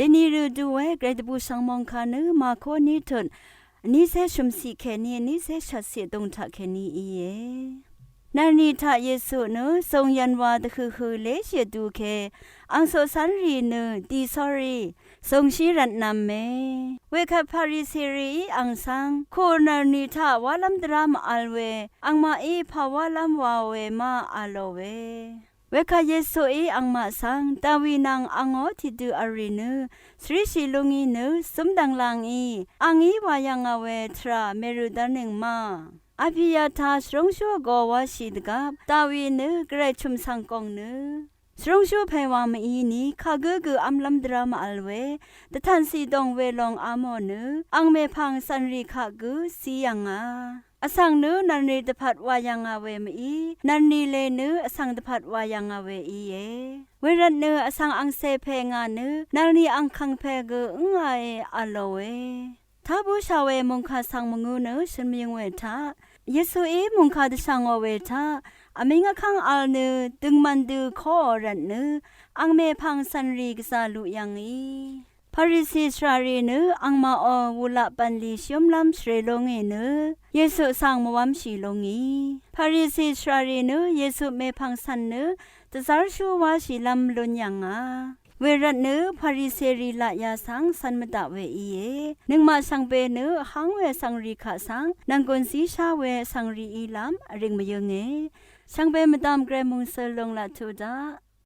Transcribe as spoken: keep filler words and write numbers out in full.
Deni rø du we Gvray dvbù shvngmong kà nø Mako ní tut vnícé shø̀mciq kèní vnícé shvtciq vdùng taq kèní íe. Nv̀rnì taq Yesu nø zùng yv̀nwa dvhøhø léshì vdu ke ang coqcv́nrì nø dì sórí zòngshí rvtnv̄me. Wekvt Pariserií ang svng kù nv̀rnì taq wálv́m dvrá mvvl we angmaqí pà wálv́m waò we ma a lò we. Wekvt Yesuí angmaq svng Dawi nvng angó tiqdø vl rì nø svríshì lúngí nø zúmdv̀ng la ngì, a ngí wà yv̀ngà we tvrà mèrø̀ dv́rnøng ma. Abyata shvrúngshú vgō wáshì dvgvp Dawi nø Gvray chø̀m svng gòng nø shvrúngshú pè wà mv-í ni kagǿ gø v́mlv́m dvrá mvvl we dvtv̀n cìdòng we long á mò nø ang mèpv̀ng cv̀nrì kaq gø zí yv̀ngà. Vsvng nø nv̀rnì dvpvt wà yv̀ngà we mv-í, nv̀rnì lè nø vsvng dvpvt wà yv̀ngà we íe. Wervtnø vsvng angcè pè ngà nø nv̀rnì angkv̀ng pè gø ǿngàe a lòe. Tá bǿshà we mòngkà svng mvngū nø shø̀n mvyøng we taq Yesuí mòngkà dvshv̀ngò we taq vmíng vkv́ng vl nø døngmv̀n dø kóò rvtnø ang mèpv̀ng cv̀nrì gvzà luq yv̀ngì. Parisi svràrì nø angmaqò wulaq bv̀nlì shúmlv́m shvrè lúngì nø Yesu svng mvwv́mshì lúngì. Parisi svràrì nø Yesu mèpv̀ng cv̀n nø dvzv́rshú wáshìlv́m lún yv̀ngà. Wervtnø Pariserì laqya svng cv̄n mvdaq we íe. Nøngmaq shvngbe nø vháng we vsvngrì kaq svng nv̀nggùn zíshá we vsvngrì ílv́m vrìng mvyǿnge. Shvngbe mvdv̀m Gvray mòngsøl lung laq tuq daq.